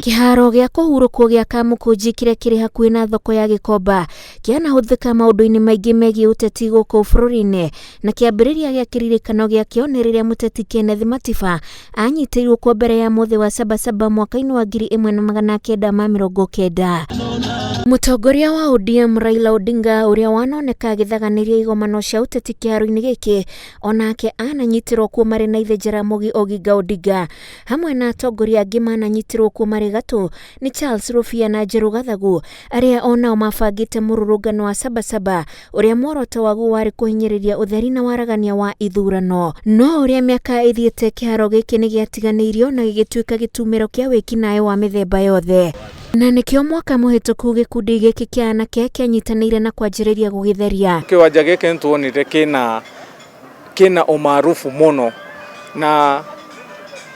Kĩharo gĩa kũhurũkwo gĩa Kamũkũnji kĩrĩa kĩrĩ hakuhĩ na thoko ya Gĩkomba kĩanahũthĩka maũndũ-inĩ maingĩ megiĩ ũteti gũkũ bũrũri-inĩ, na kĩambĩrĩria gĩa kĩririkano gĩakĩo nĩ rĩrĩa mũteti Kenneth Matiba anyitĩirwo kuo mbere ya mũthĩ wa Sabasaba mwaka-inĩ wa 1990. Mũtongoria wa ODM Raila Odinga ũrĩa wanoneka agĩthaganĩria igomano cia ũteti kĩharo-inĩ gĩkĩ onake ananyitĩrwo kuo marĩ na ithe Jaramogi Oginga Odinga hamwe na atongoria angĩ mananyitĩrwo kuo marĩ gatũ nĩ Charles Rũbia na Njerũ Gathagu arĩa onao mabangĩte mũrũrũngano wa Sabasaba ũrĩa muoroto waguo warĩ kũhinyĩrĩria ũtheri na waragania wa ithurano. No ũrĩa mĩaka ĩthiĩte kĩharo gĩkĩ nĩ gĩatiganĩirio na gĩgĩtuĩka gĩtumĩro kĩa wĩkinaĩ wa mĩthemba yothe. Na nĩkĩo mwaka mũhĩtũku gĩkundi gĩkĩ kĩa anake kĩanyitanĩire na kwanjĩrĩria gũgĩtheria. Kĩwanja gĩkĩ nĩtuonire kĩna kĩna ũmarubu mũno na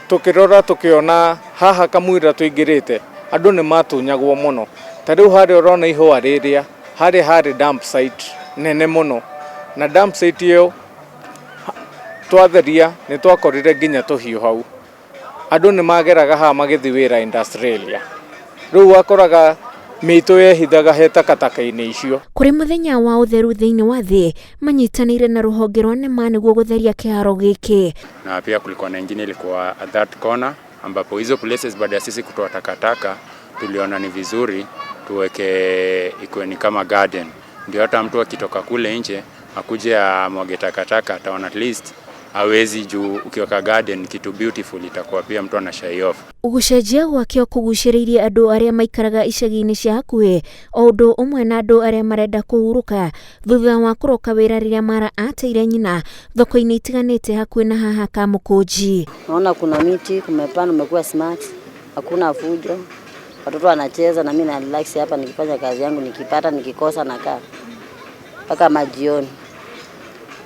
tũkĩrora tũkĩona haha kamũira tũingĩrĩte andũ nĩ matunyagwo mũno. Ta rĩu harĩa ũrona ihũa rĩrĩa, harĩa harĩ dump site nene mũno na dump site ĩyo twatheria nĩ twakorire nginya tũhiũ hau. Andũ nĩ mageraga haha magĩthiĩ wĩra industrial area. Rĩu wakoraga mĩitũ yehithaga he takataka-inĩ icio. Kũrĩ mũthenya wa ũtheru thĩinĩ wa thĩ, manyitanĩire na rũhonge rwa NEMA nĩguo gũtheria kĩharo gĩkĩ. Na pia kulikuwa na ingine ilikuwa at that corner ambapo hizo places baada ya sisi kutoa takataka tuliona ni vizuri tuweke ikuwe ni kama garden, ndio hata mtu akitoka kule nje akuje amwage takataka ataona at least hawezi, juu ukiweka garden kitu beautiful itakuwa pia mtu ana shy off. Gũcenjia gwakĩo kũgucĩrĩirie andũ arĩa maikaraga icagi-inĩ cia hakuhĩ o ũndũ ũmwe na andũ arĩa marenda kũhurũka thutha wa kũroka wĩra rĩrĩa Mara ateire nyina thoko-inĩ itiganĩte hakuhĩ na haha Kamũkũnji. Naona kuna miti kumepandwa, umekuwa smart, hakuna fujo, watoto wanacheza na mimi na relax hapa nikifanya kazi yangu, nikipata nikikosa nakaa mpaka majioni.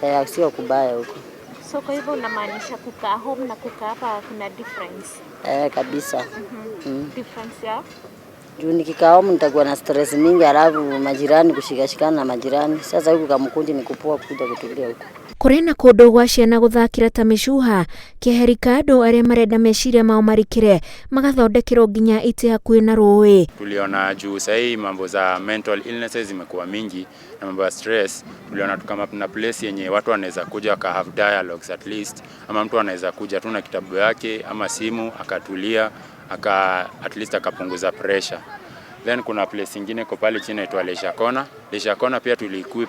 Eh, sio kubaya huko. So kwa hivyo unamaanisha kukaa home na kukaa hapa kuna difference? Eh, kabisa. Difference ya? Juu nikikaa home nitakuwa na stress mingi, halafu majirani kushikashikana na majirani. Sasa huku Kamkunji ni kupoa kuja kutulia huku. Kũrĩ na kũndũ gwa ciana gũthakĩra ta mĩcuha, keheri ka andũ arĩa marenda meciria mao marikĩre magathondekerwo nginya itĩ hakuhĩ na rũĩ. Tuliona juu sahii mambo za mental illnesses zimekuwa mingi na mambo ya stress, tuliona kama kuna place yenye watu wanaweza kuja waka have dialogues at least, ama mtu anaweza kuja tu na kitabu yake ama simu akatulia aka at least akapunguza pressure. Then kuna place ingine iko pale chini inaitwa Leisure Corner. Leisure Corner pia tuli-equip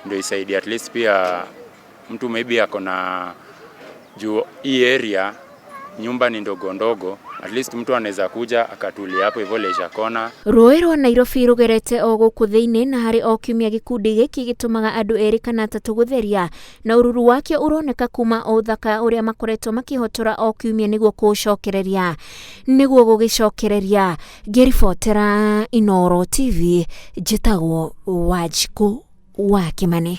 ndio isaidie at least pia mtu maybe ako na, juu hii area nyumba ni ndogo ndogo, at least mtu anaweza kuja akatulia hapo hivyo Leisure Corner. Rũĩ rwa Nairobi rũgerete o gũkũ thĩinĩ na harĩ o kiumia gĩkundi gĩkĩ gĩtũmaga andũ erĩ kana atatũ gũtheria na ũruru wakĩo ũroneka kuma o ũthaka ũrĩa makoretwo makĩhotora o kiumia nĩguo kũũcokereria nĩguo gũgĩcokereria. Ngĩribotera Inooro TV, njĩtagwo Wanjikũ wa Kĩmani.